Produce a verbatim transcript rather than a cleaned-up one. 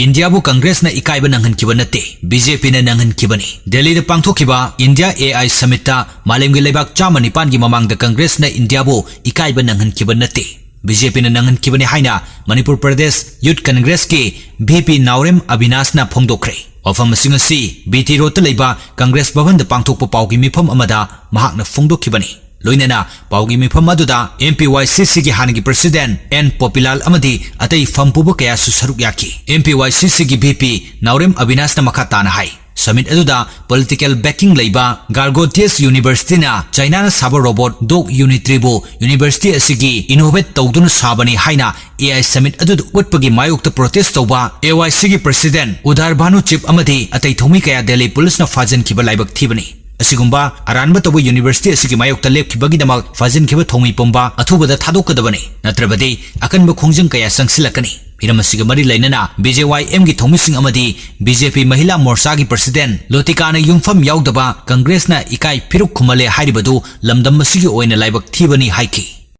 ꯏꯟꯗꯤꯌꯥꯕꯨ ꯀꯪꯒ꯭ꯔꯦꯁꯅ ꯏꯀꯥꯏꯕ ꯅꯪꯍꯟꯈꯤꯕ ꯅꯠꯇꯦ, ꯕꯤ ꯖꯦ ꯄꯤꯅ ꯅꯪꯍꯟꯈꯤꯕꯅꯤ꯫ ꯗꯦꯜꯂꯤꯗ ꯄꯥꯡꯊꯣꯛꯈꯤꯕ ꯏꯟꯗꯤꯌꯥ ꯑꯦ ꯑꯥꯏ ꯁꯃꯤꯠꯇ ꯃꯥꯂꯦꯝꯒꯤ ꯂꯩꯕꯥꯛ ꯆꯥꯝꯃ ꯅꯤꯄꯥꯟꯒꯤ ꯃꯃꯥꯡꯗ ꯀꯪꯒ꯭ꯔꯦꯁꯅ ꯏꯟꯗꯤꯌꯥꯕꯨ ꯏꯀꯥꯏꯕ ꯅꯪꯍꯟꯈꯤꯕ ꯅꯠꯇꯦ, ꯕꯤ ꯖꯦ ꯄꯤꯅ ꯅꯪꯍꯟꯈꯤꯕꯅꯤ ꯍꯥꯏꯅ ꯃꯅꯤꯄꯨꯔ ꯄ꯭ꯔꯗꯦꯁ ꯌꯨꯊ ꯀꯪꯒ꯭ꯔꯦꯁꯀꯤ ꯚꯤ ꯄꯤ ꯅꯥꯎꯔꯦꯝ ꯑꯕꯤꯅꯥꯁꯅ ꯐꯣꯡꯗꯣꯛꯈ꯭ꯔꯦ꯫ ꯋꯥꯐꯝ ꯑꯁꯤꯡ ꯑꯁꯤ ꯕꯤ ꯇꯤ ꯔꯣꯗꯇ ꯂꯩꯕ ꯀꯪꯒ꯭ꯔꯦꯁ ꯚꯕꯟꯗ ꯄꯥꯡꯊꯣꯛꯄ ꯄꯥꯎꯒꯤ ꯃꯤꯐꯝ ꯑꯃꯗ ꯃꯍꯥꯛꯅ ꯐꯣꯡꯗꯣꯛꯈꯤꯕꯅꯤ꯫ ꯂꯣꯏꯅꯅ ꯄꯥꯎꯒꯤ ꯃꯤꯐꯝ ꯑꯗꯨꯗ ꯑꯦꯝ ꯄꯤ ꯋꯥꯏ ꯁꯤ ꯁꯤꯒꯤ ꯍꯥꯟꯅꯒꯤ ꯄ꯭ꯔꯁꯤꯗꯦꯟꯠ ꯑꯦꯟ ꯄꯣꯄꯤꯂꯥꯜ ꯑꯃꯗꯤ ꯑꯇꯩ ꯐꯝ ꯄꯨꯕ ꯀꯌꯥꯁꯨ ꯁꯔꯨꯛ ꯌꯥꯈꯤ꯫ ꯑꯦꯝ ꯄꯤ ꯋꯥꯏ ꯁꯤ ꯁꯤꯒꯤ ꯚꯤ ꯄꯤ ꯅꯥꯎꯔꯦꯝ ꯑꯕꯤꯅꯥꯁꯅ ꯃꯈꯥ ꯇꯥꯅ ꯍꯥꯏ, ꯁꯃꯤꯠ ꯑꯗꯨꯗ ꯄꯣꯂꯤꯇꯤꯀꯦꯜ ꯕꯦꯀꯤꯡ ꯂꯩꯕ ꯒꯥꯔꯒꯣꯇꯤꯌꯁ ꯌꯨꯅꯤꯚꯔꯁꯤꯇꯤꯅ ꯆꯥꯏꯅꯥꯅ ꯁꯥꯕ ꯔꯣꯕꯣꯠ ꯗꯣꯛ ꯌꯨꯅꯤꯠ ꯊ꯭ꯔꯤꯕꯨ ꯌꯨꯅꯤꯚꯔꯁꯤꯇꯤ ꯑꯁꯤꯒꯤ ꯏꯅꯣꯚꯦꯠ ꯇꯧꯗꯨꯅ ꯁꯥꯕꯅꯤ ꯍꯥꯏꯅ ꯑꯦ ꯑꯥꯏ ꯁꯃꯤꯠ ꯑꯗꯨꯗ ꯎꯠꯄꯒꯤ ꯃꯥꯌꯣꯛꯇ ꯄ꯭ꯔꯣꯇꯦꯁ ꯇꯧꯕ ꯑꯦ ꯋꯥꯏ ꯁꯤꯒꯤ ꯄ꯭ꯔꯁꯤꯗꯦꯟꯠ ꯎꯗꯥꯔ ꯚꯥꯅꯨ ꯆꯤꯞ ꯑꯃꯗꯤ ꯑꯇꯩ ꯊꯧꯃꯤ ꯀꯌꯥ ꯗꯦꯜꯂꯤ ꯄꯨꯂꯤꯁꯅ ꯐꯥꯖꯤꯟꯈꯤꯕ ꯂꯥꯏꯕꯛ ꯊꯤꯕꯅꯤ꯫ ꯑꯁꯤꯒꯨꯝꯕ ꯑꯔꯥꯟꯕ ꯇꯧꯕ ꯌꯨꯅꯤꯚꯔꯁꯤꯇꯤ ꯑꯁꯤꯒꯤ ꯃꯥꯌꯣꯛꯇ ꯂꯦꯞꯈꯤꯕꯒꯤꯗꯃꯛ ꯐꯥꯖꯤꯟꯈꯤꯕ ꯊꯧꯃꯤ ꯄꯨꯝꯕ ꯑꯊꯨꯕꯗ ꯊꯥꯗꯣꯛꯀꯗꯕꯅꯤ, ꯅꯠꯇ꯭ꯔꯕꯗꯤ ꯑꯀꯟꯕ ꯈꯣꯡꯖꯪ ꯀꯌꯥ ꯆꯪꯁꯤꯜꯂꯛꯀꯅꯤ꯫ ꯍꯤꯔꯝ ꯑꯁꯤꯒ ꯃꯔꯤ ꯂꯩꯅꯅ ꯕꯤ ꯖꯦ ꯋꯥꯏ ꯑꯦꯝꯒꯤ ꯊꯧꯃꯤꯁꯤꯡ ꯑꯃꯗꯤ ꯕꯤ ꯖꯦ ꯄꯤ ꯃꯍꯤꯂꯥ ꯃꯣꯔꯆꯥꯒꯤ ꯄ꯭ꯔꯁꯤꯗꯦꯟꯠ ꯂꯣꯇꯤꯀꯥꯅ ꯌꯨꯝꯐꯝ ꯌꯥꯎꯗꯕ ꯀꯪꯒ꯭ꯔꯦꯁꯅ ꯏꯀꯥꯏ ꯐꯤꯔꯨꯛ ꯈꯨꯝꯍꯜꯂꯦ ꯍꯥꯏꯔꯤꯕꯗꯨ ꯂꯝꯗꯝ ꯑꯁꯤꯒꯤ ꯑꯣꯏꯅ ꯂꯥꯏꯕꯛ ꯊꯤꯕꯅꯤ ꯍꯥꯏꯈꯤ꯫